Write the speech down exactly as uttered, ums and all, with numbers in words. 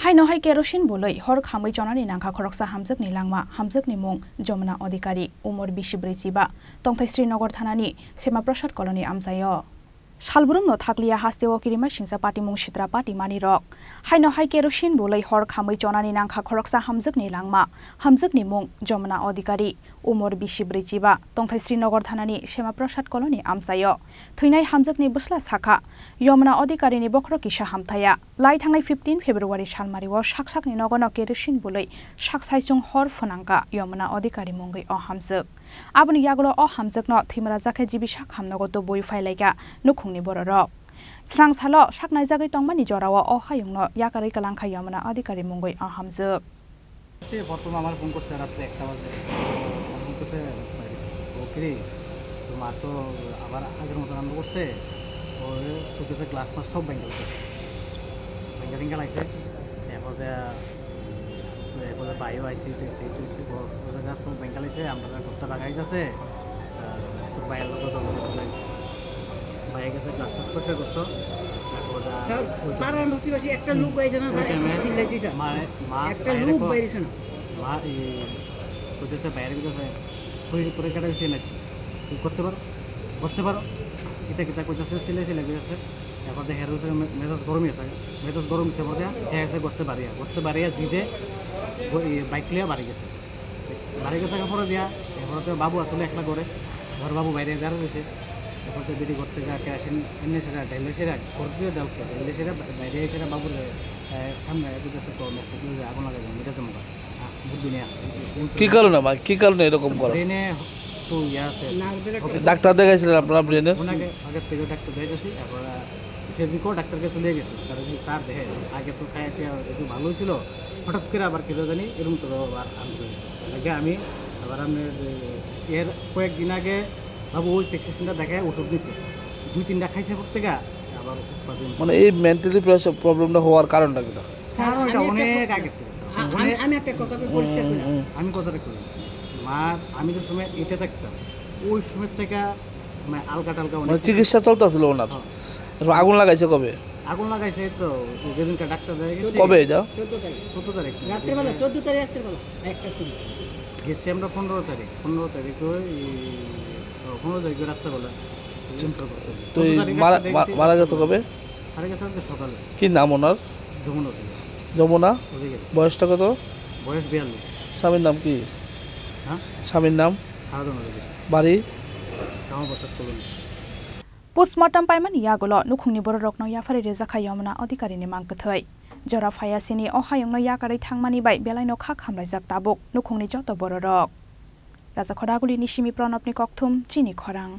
Haino hai kerosene bului hor khamwi chonani nangkha khoroksa hamjwkni langma, hamjwkni mung Jomuna Adhikari, umor bisi brwi chiba, tongthai Srinagar thanani Sema Prasad Colony amchaio. Salbrumno thakliya hasteo kirima singsa patimung sitra patimani rok. Haino hai kerosene bului hor khamwi chonani nangkha khoroksa hamjwkni langma, hamjwkni mung Jomuna Adhikari, umor bisi brwi chiba, tongthai Srinagar thanani Sema Prasad Colony amchaio. Thwinai hamjwkni bwsla sakha, Yomuna Adhikarini bokhorok kisa hamthaya. Lai thangnai fifteen February salmario sak sakni nogono kerosene bului sak saichung hor phwnangkha Yomuna Adhikari mungwi o hamjwk. Aboni yagulo o hamjwkno thwimrajak khe jibi sak hamnogo tubui phailaikha nukhungni bororok. Srang salo sak naijagwi tongmani jorao o hayungno yakarwi kwlangkha Yomuna Adhikari mungwi o hamjwk. সে প্রথম আমার ফোন করছে রাত্রে একটা বাজে, ফোন করছে, "ও কিরে, তোর মা তো আবার আগের মতো আরম্ভ করছে, ও শোকেসের গ্লাস মাস সব ভেঙে ফেলতেছে, ভেঙে ভেঙে লাগছে।" এরপর যে, এরপর যে ভাইও আইসি, তুই সেই, তুই সেই বড়, বড় জায়গা সব ভেঙে লাগছে, আমরা তো করতে লাগাই যাচ্ছে, আহ, তোর ভাইয়ের লোক তো বলে, ভাইয়ের কাছে গ্লাস টাস পরিষ্কার করতো, তারপর যা স্যার, ওই তো পাড়ার আশেপাশে একটা ওই লোক বাইরে না, স্যার, একটা টাইমে চিল্লাইছি, স্যার। মা, মা একটা বাইরে লোক কো-, বাইরে শোনো। মা, এই, কইতেছে, বাইরে কইতেছে, "তুই করে কেটে গেছিস নাকি? তুই করতে পারো, করতে পারো।" কিতা কিতা কইতেছে, সিলে সিলে কইতেছে। এরপর দেখে হেরো সে মে-, মেজাজ গরম হয়েছে। মেজাজ গরম হয়েছে বলতে, হ্যাঁ, এসে করতে পারি, করতে পারি, আর জিদে ব-, এই বাইক লিয়ে বাড়ি গেছে। বাড়ি গেছে পরে দিয়া, এরপরে তো বাবু আসলে একলা করে, ঘর বাবু বাইরে দাঁড়া রয়েছে। এরপর তো বিড়ি করতে যা, কেরাসিন এনে সেটা, ঢেলে সেটা, ঘর দিয়ে দেওয়া হচ্ছে। ঢেলে সেটা বাইরে এসে বাবুর, এ, সামনে কইতেছে, "তো মেসে দিয়ে আগুন লাগাই দেবো, মেরে দেবো।" কি কারণে ভাই, কি কারণে এরকম করে? ব্রেনে তো ইয়ে আছে। ডাক্তার দেখাইছিলেন আপনারা ব্রেনের? ওনাকে আগে পেডিও ডাক্তার দেখাইছি, এখন, আহ, সেদিনকেও ডাক্তারকে চলে গেছে। স্যার, যদি স্যার দেখে, আগে তো খায়, খায় একটু ভালোই ছিল, হঠাৎ করে আবার কেন জানি এরকম তো আবার আরম্ভ হয়েছে। আগে আমি আবার আমি যে এর কয়েকদিন আগে বাবু ওই প্রেসক্রিপশনটা দেখে ওষুধ নিছে, দুই তিনটা খাইছে করতে গা, আবার উৎপাদন। মানে এই মেন্টালি প্রবলেমটা হওয়ার কারণটা কিটা? স্যার, কারণ এটা আমি একটা অনেক ক-, আগে থেকে। আ-, আমি, অনেক আমি একটা কথা তো পরিষ্কার হুম, করি। হুম। আমি কথাটা করি। মা, আমি যে সময় এটা থাকতাম, ওই সময় থেকে মানে আলগা টালগা অনেক মানে কিছু চিকিৎসা চলতেছিল ওনার? হ্যাঁ। এরপর আগুন লাগাইছে কবে? আগুন লাগাইছে তো ওই যেদিনকে ডাক্তার দেখা গেছে। কবে এটা? চোদ্দ তারিখ। চোদ্দ তারিখ। রাত্রেবেলা, চোদ্দ তারিখ রাত্রেবেলা, একটা সময়। গেছি আমরা পনেরো তারিখ। পনেরো তারিখ ওই, ও, পনেরো তারিখ রাত্রেবেলা। আচ্ছা। তো এই চোদ্দ তারিখ মারা, রাত্রে মা-, দেখেছি। মারা গেছে কবে? মারা গেছে আজকে সকালে। কি নাম ওনার? যমুনা অধিকারী। যমুনা? অধিকারী। বয়সটা কত? বয়স বিয়াল্লিশ। স্বামীর নাম কি? হ্যাঁ? স্বামীর নাম? হারাধন অধিকারী। বাড়ি? Ramaprasad colony. Postmortem paimani yagulo nukhungni bororokno yapharwi rijak kha Yomuna Adhikarini mang kwthwi. Jora phaiya sini o hayungno yakarwi thangmani bai belaino kha khamlaijak tabuk nukhungni joto bororok. Raja Khodagulini simi Pranobni kokthum, chini khorang.